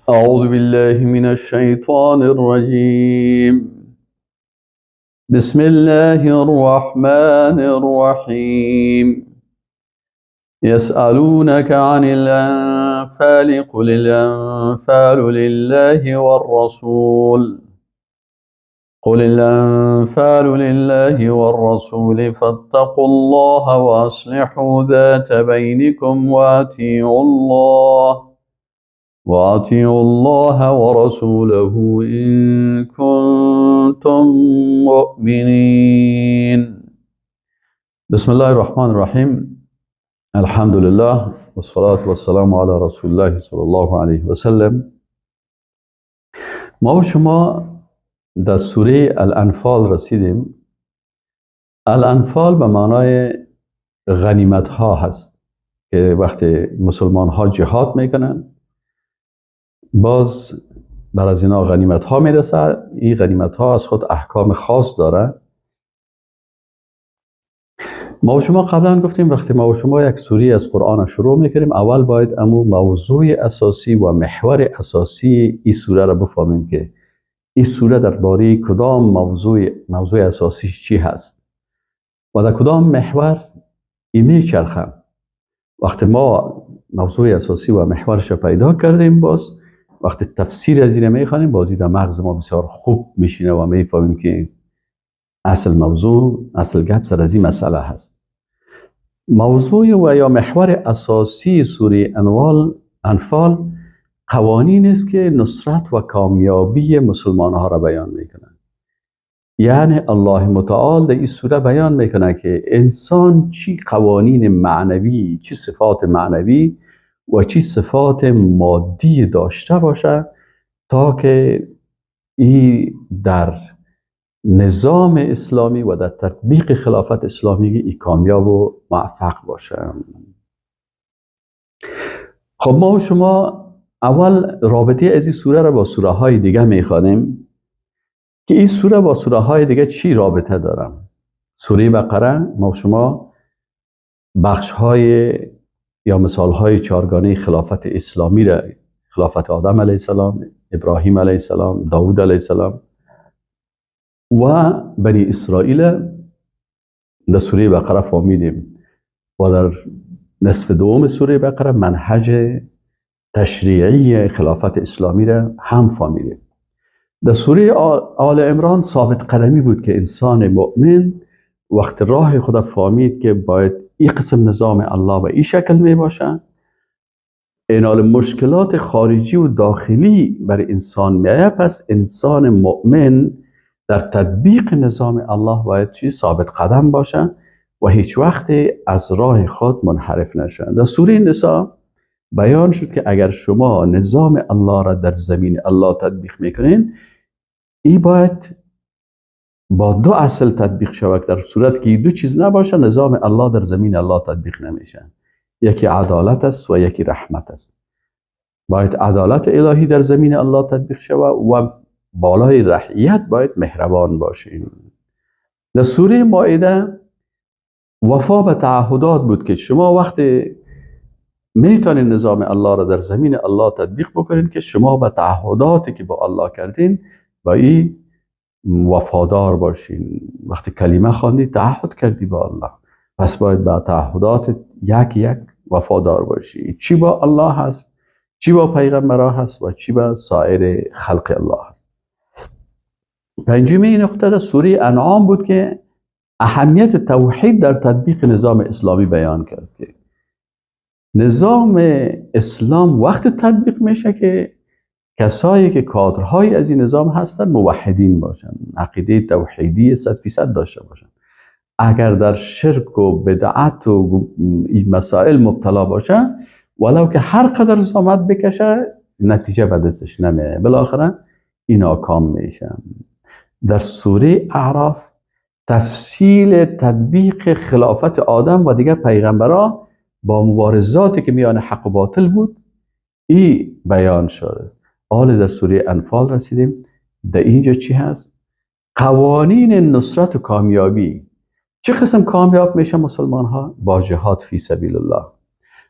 أعوذ بالله من الشيطان الرجيم. بسم الله الرحمن الرحيم. يسألونك عن الأنفال قل الأنفال لله والرسول قل الأنفال لله والرسول فاتقوا الله وأصلحوا ذات بينكم وأطيعوا الله ورسوله إن كنتم مؤمنين. بسم الله الرحمن الرحیم. الحمد لله والصلاة والسلام علی رسول الله صلی الله علیه و سلم. ما و شما در سوره الانفال رسیدیم. الانفال به معنای غنیمت ها هست که وقتی مسلمان ها جهاد میکنن باز بر از اینا غنیمت ها میرسه. این غنیمت ها از خود احکام خاص داره. ما و شما قبلا گفتیم وقتی ما و شما یک سوره از قرآن شروع میکنیم اول باید امو موضوع اساسی و محور اساسی این سوره را بفهمیم که این سوره درباره کدام موضوع اساسی چی هست و در کدام محور این میچرخه. وقتی ما موضوع اساسی و محورش را پیدا کردیم باز وقتی تفسیر از این میخوانیم بازی در مغز ما بسیار خوب میشینه و میفهمیم که اصل موضوع، اصل گپ سر از این مسئله هست. موضوع و یا محور اساسی سوره انفال قوانین است که نصرت و کامیابی مسلمان ها را بیان میکنه. یعنی الله متعال در این سوره بیان میکنه که انسان چی قوانین معنوی، چی صفات معنوی و چی صفات مادی داشته باشه تا که ای در نظام اسلامی و در تطبیق خلافت اسلامی ای کامیاب و موفق باشه. خب ما و شما اول رابطه از این سوره را با سوره های دیگه میخوانیم که این سوره با سوره های دیگه چی رابطه دارم. سوره بقره ما و شما بخش های یا مثال های چارگانه خلافت اسلامی را، خلافت آدم علیه السلام، ابراهیم علیه السلام، داود علیه السلام و بنی اسرائیل در سوره بقره فهمیدیم و در نصف دوم سوره بقره منهج تشریعی خلافت اسلامی را هم فهمیدیم. در سوره آل عمران ثابت قدمی بود که انسان مؤمن وقت راه خدا فهمید که باید این قسم نظام الله به این شکل می باشه. اینال مشکلات خارجی و داخلی بر انسان میایه، پس انسان مؤمن در تطبیق نظام الله باید چی ثابت قدم باشه و هیچ وقت از راه خود منحرف نشه. در سوره نساء بیان شد که اگر شما نظام الله را در زمین الله تطبیق میکنین این باید با دو اصل تطبیق شود. در صورت که دو چیز نباشه نظام الله در زمین الله تطبیق نمیشه. یکی عدالت است و یکی رحمت است. باید عدالت الهی در زمین الله تطبیق شود و بالای رحیت باید مهربان باشیم. در سوره مائده وفا به تعهدات بود که شما وقتی میتونین نظام الله را در زمین الله تطبیق بکنین که شما به تعهداتی که با الله کردین با این وفادار باشین. وقتی کلمه خواندی تعهد کردی با الله، پس باید به تعهدات یک یک وفادار باشی. چی با الله هست، چی با پیغمبرها هست و چی با سایر خلق الله هست. پنجمین نقطه در سوره انعام بود که اهمیت توحید در تطبیق نظام اسلامی بیان کرد که نظام اسلام وقت تطبیق میشه که کسایی که کادرهای از این نظام هستن موحدین باشن، عقیده توحیدی 100% داشته باشن. اگر در شرک و بدعت و این مسائل مبتلا باشن ولو که هر قدر زحمت بکشه نتیجه به دستش نمیاد، بالاخره این ناکام میشه. در سوره اعراف تفصیل تطبیق خلافت آدم و دیگر پیغمبرها با مبارزاتی که میان حق و باطل بود ای بیان شده. حال در سوره انفال رسیدیم. در اینجا چی هست؟ قوانین نصرت و کامیابی. چه قسم کامیاب میشه مسلمان ها؟ با جهاد فی سبیل الله.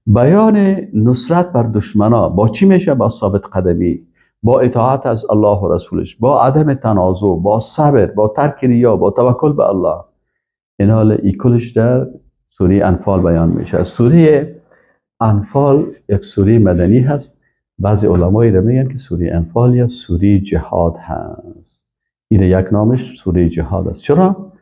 بیان نصرت بر دشمنا با چی میشه؟ با ثابت قدمی، با اطاعت از الله و رسولش، با عدم تنازع، با صبر، با ترک ریا، با توکل به الله. این حال ای کلش در سوره انفال بیان میشه. سوره انفال یک سوره مدنی هست. بعضی علمایی را میگن که سوره انفال یا سوره جهاد هست. این یک نامش سوره جهاد است. چرا؟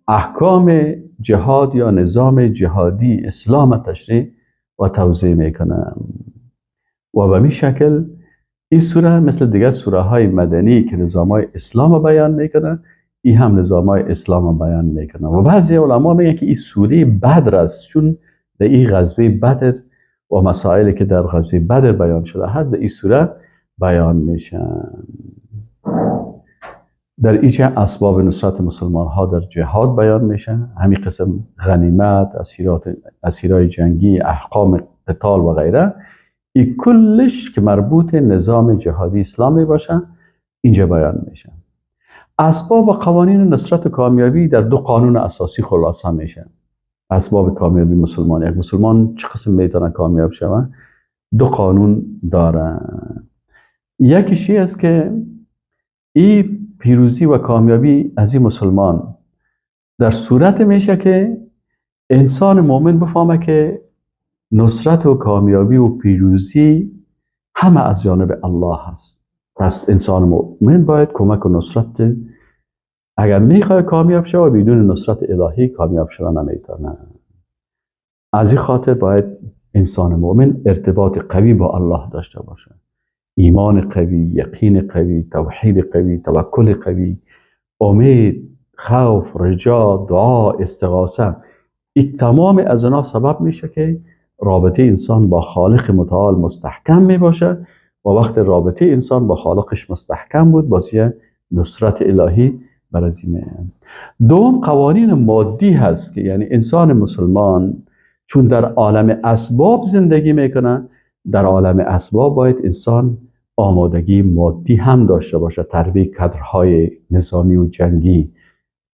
احکام جهاد یا نظام جهادی اسلام تشریح و توضیح میکنه و به می شکل این سوره مثل دیگر سوره های مدنی که نظام های اسلام بیان میکنه، این هم نظام های اسلام بیان میکنه. و بعضی علما میگن که این سوره بدر است، چون در این غزوه بدر و مسائلی که در غزوه بدر بیان شده هست در این سوره بیان میشن. در اینجا اسباب نصرت مسلمان ها در جهاد بیان میشن، همین قسم غنیمت، اسیرای جنگی، احکام قتال و غیره. این کلش که مربوط نظام جهادی اسلامی باشه اینجا بیان میشن. اسباب و قوانین نصرت و کامیابی در دو قانون اساسی خلاصه میشن. اسباب کامیابی مسلمان، یک مسلمان چه قسم میتونه کامیاب شود؟ دو قانون داره. یکیش است که این پیروزی و کامیابی از این مسلمان در صورت میشه که انسان مؤمن بفهمه که نصرت و کامیابی و پیروزی همه از جانب الله هست. پس انسان مؤمن باید کمک و نصرت، اگر میخواد کامیاب شود بدون نصرت الهی کامیاب شدن نمیتونه. از این خاطر باید انسان مؤمن ارتباط قوی با الله داشته باشه، ایمان قوی، یقین قوی، توحید قوی، توکل قوی، امید، خوف، رجا، دعا، استغاثه. این تمام از اینا سبب میشه که رابطه انسان با خالق متعال مستحکم میباشه و وقت رابطه انسان با خالقش مستحکم بود بازی نصرت الهی برازی میاد. دوم قوانین مادی هست که یعنی انسان مسلمان چون در عالم اسباب زندگی میکنه، در عالم اسباب باید انسان آمادگی مادی هم داشته باشه، تربیت کادرهای نظامی و جنگی،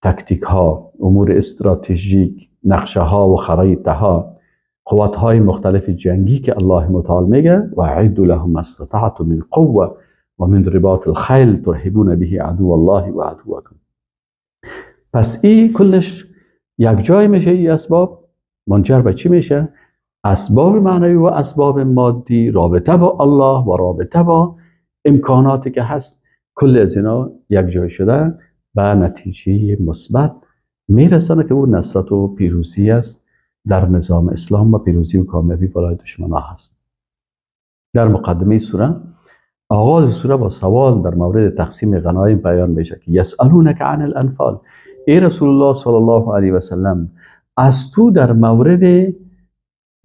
تکتیک ها، امور استراتژیک، نقشه ها و خرایط ها، قوت های مختلف جنگی که الله متعال میگه و اعدوا لهم ما استطعتم من قوه و من رباط الخیل ترهبون به عدو الله و عدوکم. پس این کلش یک جای میشه. این اسباب منجر به چی میشه؟ اسباب معنوی و اسباب مادی، رابطه با الله و رابطه با امکاناتی که هست، کل از اینا یک جای شده به نتیجه مثبت میرسانه که اون نصرت و پیروزی است در نظام اسلام و پیروزی و کامیابی بالای دشمنان هست. در مقدمه سوره، آغاز سوره با سوال در مورد تقسیم غنایم بیان میشه که یسألونک عن الانفال، ای رسول الله صلی الله علیه و سلم از تو در مورد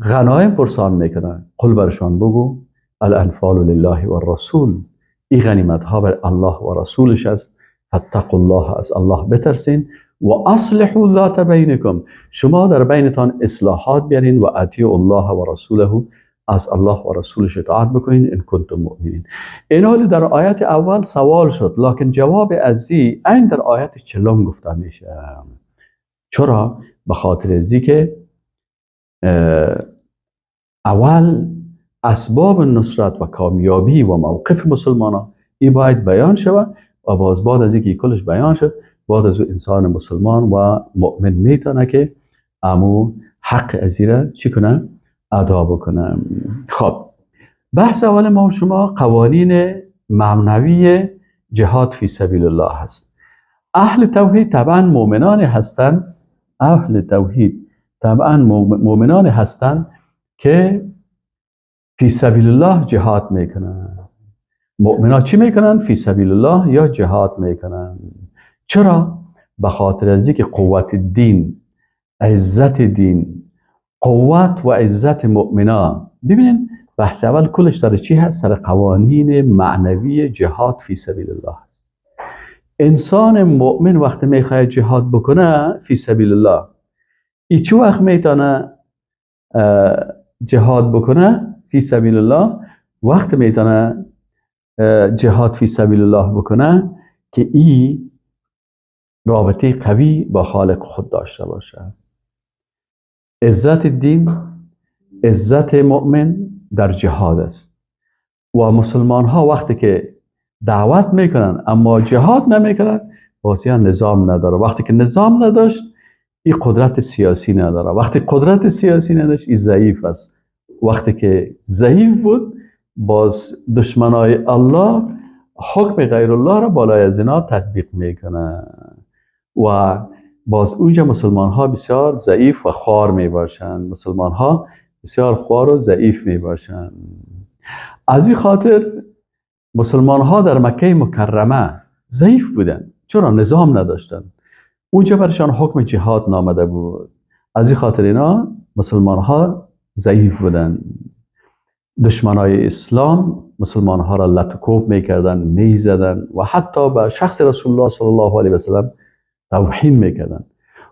غنایم پرسان میکنن، قل برشان بگو الانفال لله و الرسول، این غنیمت ها بر الله و رسولش است، فاتقوا الله، از الله بترسین، و اصلحوا ذات بینکم، شما در بینتان اصلاحات بیارین، و اطیعوا الله و رسوله، از الله و رسولش اطاعت بکنین، ان کنتم مؤمنین. این حال در آیت اول سوال شد، لکن جواب ازی این در آیت 40 گفته میشه. چرا؟ به خاطر ازی که اول اسباب نصرت و کامیابی و موقف مسلمانان این باید بیان شود و باز بعد از اینکه کلش بیان شد، بعد از او انسان مسلمان و مؤمن میتونه که امو حق ازی را چی کنه؟ ادا بکنه. خب بحث اول ما و شما قوانین معنوی جهاد فی سبیل الله هست. اهل توحید طبعا مؤمنان هستند، اهل توحید طبعا مؤمنان هستند که فی سبیل الله جهاد میکنن. مؤمنان چی میکنن؟ فی سبیل الله یا جهاد میکنن. چرا؟ به خاطر از اینکه قوت دین، عزت دین، قوت و عزت مؤمنان. ببینین بحث اول کلش سر چی هست؟ سر قوانین معنوی جهاد فی سبیل الله. انسان مؤمن وقتی میخواد جهاد بکنه فی سبیل الله، ای چه وقت میتونه جهاد بکنه فی سبیل الله؟ وقت میتونه جهاد فی سبیل الله بکنه که ای رابطه قوی با خالق خود داشته باشه. عزت دین، عزت مؤمن در جهاد است و مسلمان ها وقتی که دعوت میکنن اما جهاد نمیکنن، بازی نظام نداره. وقتی که نظام نداشت، این قدرت سیاسی نداره. وقتی قدرت سیاسی نداشت، این ضعیف است. وقتی که ضعیف بود، باز دشمنای الله حکم غیر الله را بالای از اینا تطبیق میکنه و باز اونجا مسلمان ها بسیار ضعیف و خوار می باشند. مسلمان ها بسیار خوار و ضعیف می باشند. از این خاطر مسلمان ها در مکه مکرمه ضعیف بودند، چرا نظام نداشتند. اونجا برشان حکم جهاد نامده بود. از این خاطر اینا مسلمان ها ضعیف بودند. دشمنای اسلام مسلمان ها را لت و کوب میکردن، میزدن و حتی به شخص رسول الله صلی الله علیه و سلم توهین میکردن.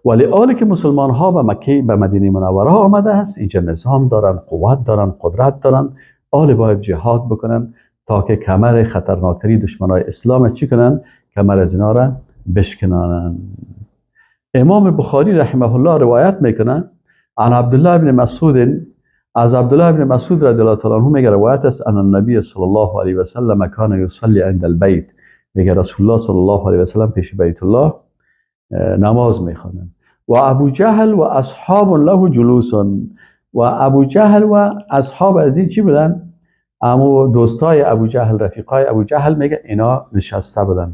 ولی آلی که مسلمان ها به مکه، به مدینه منوره آمده است، اینجا نظام دارن، قوت دارن، قدرت دارن، آلی باید جهاد بکنن تا که کمر خطرناکتری دشمنای اسلام چی کنن؟ کمر از اینا را بشکنانن. امام بخاری رحمه الله روایت میکنه عن عبدالله بن مسعود، از عبدالله بن مسعود رضی الله تعالی عنه میگه روایت است ان النبی صلی الله علیه و سلم کان یصلی عند البیت، میگه رسول الله صلی الله علیه و سلم پیش بیت الله نماز میخوانند و ابو جهل و اصحاب له جلوس، و ابو جهل و اصحاب از این چی بودن؟ اما دوستای ابو جهل، رفیقای ابو جهل، میگه اینا نشسته بودن.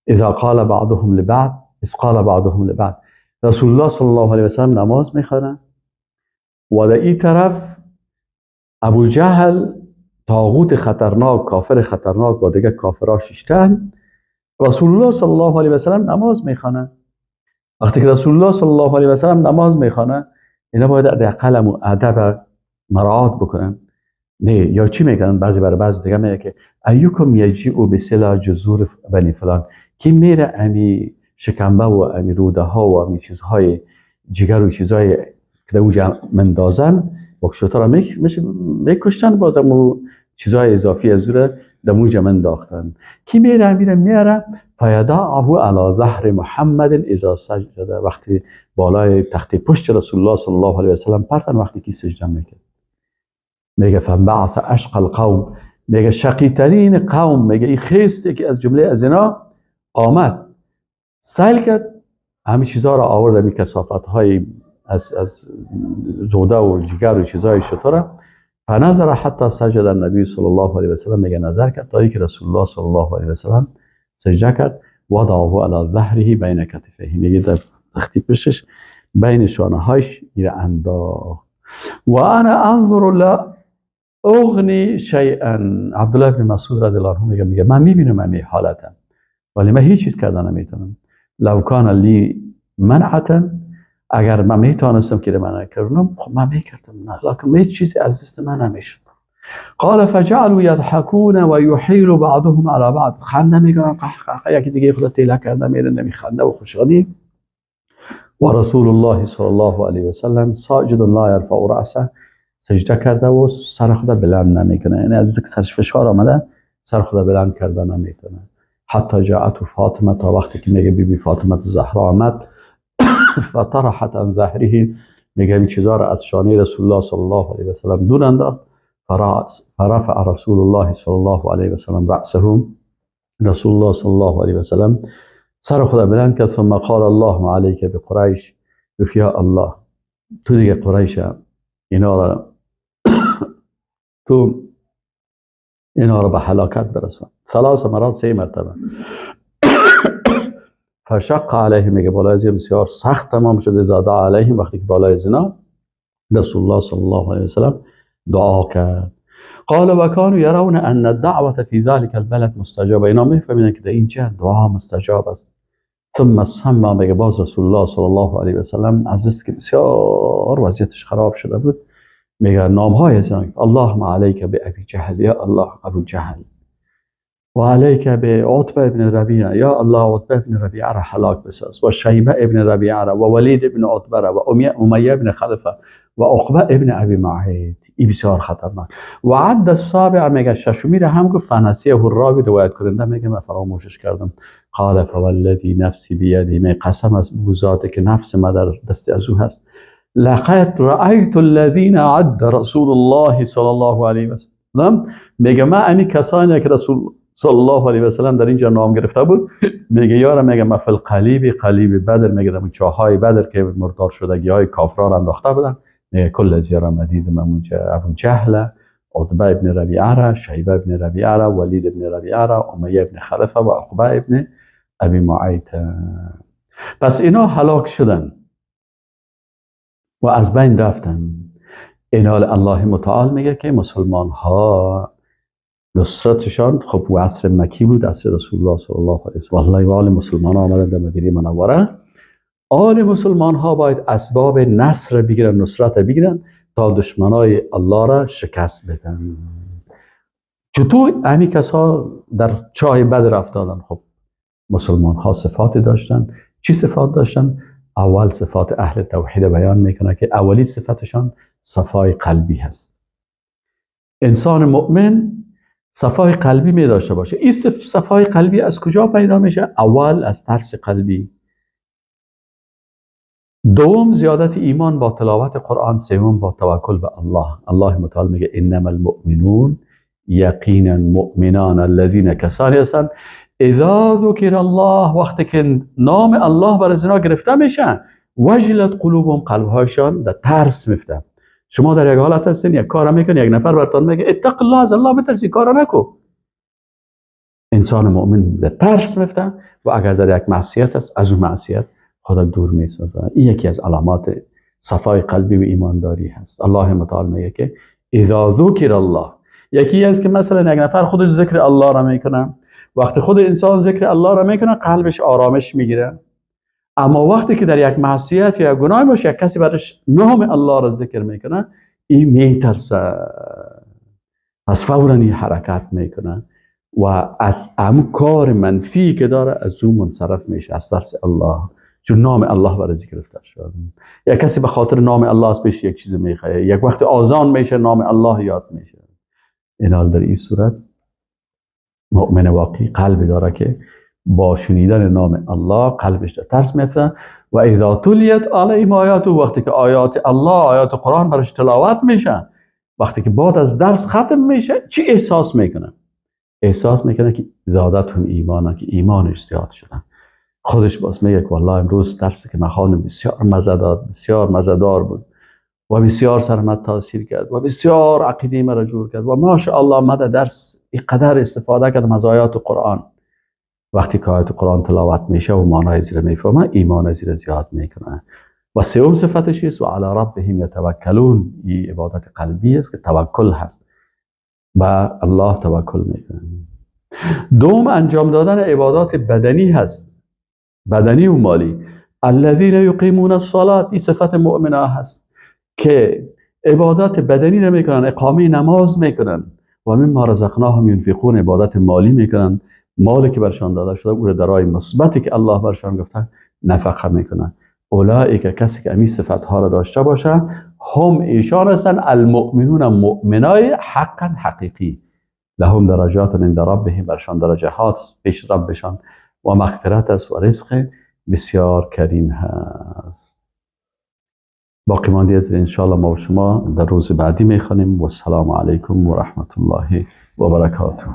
اذا قال بعضهم لبعض، اذ قال بعضهم لبعض، رسول الله صلی الله علیه و سلم نماز میخوانند و در این طرف ابو جهل طاغوت خطرناک، کافر خطرناک با دیگه کافرها ششتن. رسول الله صلی الله علیه و سلم نماز میخوانه. وقتی که رسول الله صلی الله علیه و سلم نماز میخوانه، اینا باید حداقل ادب مراعات بکنن. نه یا چی میکنن؟ بعضی برای بعضی دیگه میگه که ایکم یجیء بسلا جزور بنی فلان، کی میره امی شکمبه و امی روده ها و امی چیزهای جگر و چیزهای که در اونجا مندازن با کشوتا را میکشتن، بازم و چیزهای اضافی از او را در اونجا منداختن. کی میره میره میاره فیدعه علی ظهر محمد اذا سجد، وقتی بالای تخت پشت رسول الله صلی الله علیه و سلم پرتن وقتی کی سجده میکرد. میگه فانبعث اشقى القوم، میگه شقی ترین قوم، میگه این خیسته که از جمله از اینا آمد سیل کرد همه چیزها را آورد، همین کثافت های از روده و جگر و چیزهای شتره. فنظر حتی سجد النبی صلی الله علیه و سلم، میگه نظر کرد تا اینکه رسول الله صلی الله علیه و سلم سجده کرد. وضعه علی ظهره بین کتفیه، میگه در تختی پشتش بین شانه هایش میره انداخت. و انا انظر لا اغنی شیئا، عبدالله بن مسعود رضی الله عنه میگه من میبینم همین حالتم ولی من هیچ چیز کردن نمیتونم. لو کان لی منعتا، اگر من میتونستم که من کردم خب من میکردم، لکن هیچ چیزی از دست من نمیشد. قال فجعلوا يضحكون ويحيل بعضهم على بعض، خنده میکنن قه قه، یکی دیگه خدا تیله کرده میره نمیخنده و خوشحالی. و رسول الله صلی الله علیه و سلم ساجد لا یرفع رأسه، سجده کرده و سر خدا بلند نمیکنه، یعنی از سرش فشار آمده سر خدا بلند کرده نمیتونه. حتی جاءت فاطمه، تا وقتی که میگه بی بی فاطمه زهرا آمد فطرحت عن ظهره، میگه این چیزا را از شانه رسول الله صلی الله علیه و سلم دور انداخت. فرفع رسول الله صلی الله علیه و سلم رأسه، رسول الله صلی الله علیه و سلم سر خدا بلند کرد. ثم قال اللهم علیک بقریش، گفت یا الله تو دیگه قریش اینا را تو اینا را به هلاکت برسان. ثلاث مرات، سه مرتبه. فشق علیهم، میگه بالای زینا بسیار سخت تمام شده. زاده علیهم، وقتی که بالای زینا رسول الله صلی الله علیه و سلم دعا کرد. قال و كانوا يرون ان الدعوه في ذلك البلد مستجابه، اینا میفهمیدن که در اینجا دعا مستجاب است. ثم سما، میگه باز رسول الله صلی الله علیه و سلم از دست که بسیار وضعیتش خراب شده بود، میگه نام های اللهم علیک به ابی جهل، یا الله ابو جهل، و علیک به عتبه ابن ربیعه، یا الله عتبه ابن ربیعه را هلاک بساز، و شیبه ابن ربیعه را، و ولید ابن عتبه را، و امیه ابن خلفه، و عقبه ابن ابی معیط. این بسیار خطرناک. و عد السابع، میگه ششمی را هم گفت. فنسیه الراوی، روایت کننده میگه من فراموشش کردم. قال فوالذی نفسی بیده، می قسم از او ذاتی که نفس ما در دست از او هست، لقد رأیت الذین عد رسول الله صلی الله علیه و سلم. میگه من امی کسانی که رسول صلی الله علیه و سلم در اینجا نام گرفته بود، میگه یارا، میگه ما فی القلیب، قلیب بدر، میگه در چاهای بدر که مردار شدگی های کافران انداخته بودن، میگه کل از یارا مدیدم اونجا ابو جهل، عتبه ابن ربیعه، شیبه ابن ربیعه، ولید ابن ربیعه، امیه ابن خلفه و عقبه ابن ابی معیط. پس اینا هلاک شدن و از بین رفتن. اینا الله متعال میگه که مسلمان ها نصرتشان، خب و عصر مکی بود، عصر رسول الله صلی الله علیه و آله و آل مسلمان ها آمدن در مدینه منوره. آل مسلمان ها باید اسباب نصر بگیرن، نصرت بگیرن تا دشمنای الله را شکست بدن. چطور همین کسا در چاه بدر افتادن؟ خب مسلمان ها صفات داشتن. چی صفات داشتن؟ اول صفات اهل توحید بیان میکنه که اولی صفتشان صفای قلبی هست. انسان مؤمن صفای قلبی می داشته باشه. این صفای قلبی از کجا پیدا میشه؟ اول از ترس قلبی، دوم زیادت ایمان با تلاوت قرآن، سوم با توکل به الله. الله متعال میگه انما المؤمنون، یقینا مؤمنان الذین، کسانی هستند اذا ذکر الله، وقتی که نام الله بر از اینا گرفته میشن، وجلت قلوبهم، قلبهایشان در ترس میفته. شما در یک حالت هستین، یک کار میکنین، یک نفر براتون میگه اتق الله، از الله بترسی، کار نکو. انسان مؤمن در ترس میفته و اگر در یک معصیت است از اون معصیت خدا دور میسازه. این یکی از علامات صفای قلبی و ایمانداری هست. الله متعال میگه که اذا ذکر الله، یکی است که مثلا یک نفر خودش ذکر الله را میکنه، وقتی خود انسان ذکر الله را میکنه قلبش آرامش میگیره. اما وقتی که در یک معصیت یا گناه باشه، یک کسی برش نام الله را ذکر میکنه، این میترسه، پس فوراً این حرکت میکنه و از ام کار منفی که داره از او منصرف میشه، از ترس الله، چون نام الله برای ذکر گرفته شد. یک کسی به خاطر نام الله از پیش یک چیز میخواه، یک وقت آذان میشه نام الله یاد میشه. اینال در این صورت مؤمن واقعی قلب داره که با شنیدن نام الله قلبش در ترس میفته. و اذا تلیت علیهم آیاته، وقتی که آیات الله، آیات قرآن برش تلاوت میشن، وقتی که بعد از درس ختم میشه، چی احساس میکنه؟ احساس میکنه که زیادتهم ایمانه، که ایمانش زیاد شده. خودش باز میگه که والله امروز درسی که من خواندم بسیار مزه داد، بسیار مزه‌دار بود و بسیار سر من تاثیر کرد و بسیار عقیده مرا جور کرد و ماشاءالله من در درس اینقدر استفاده کردم از آیات قرآن. وقتی که آیات قرآن تلاوت میشه و معنای زیر میفهمه، ایمان زیر زیاد میکنه. و سوم صفتش است و علی ربهم یتوکلون، این عبادت قلبی است که توکل هست، به الله توکل میکنه. دوم انجام دادن عبادات بدنی هست، بدنی و مالی. الذین یقیمون الصلاة، این صفت مؤمنه هست که عبادات بدنی رو میکنن، اقامه نماز میکنن و مما رزقناهم ینفقون، عبادت مالی میکنن، مالی که برشان داده شده او رو در راه مثبتی که الله برشان گفته نفقه میکنن. اولئک، کسی که امی صفت ها را داشته باشه، هم ایشان هستند المؤمنون، مؤمنای حقا حقیقی، لهم درجات عند ربهم، برشان درجات پیش ربشان و مغفرت است و رزق بسیار کریم هست. باقی مانده از انشاءالله ما و شما در روز بعدی میخوانیم. و السلام علیکم و رحمت الله و برکاته.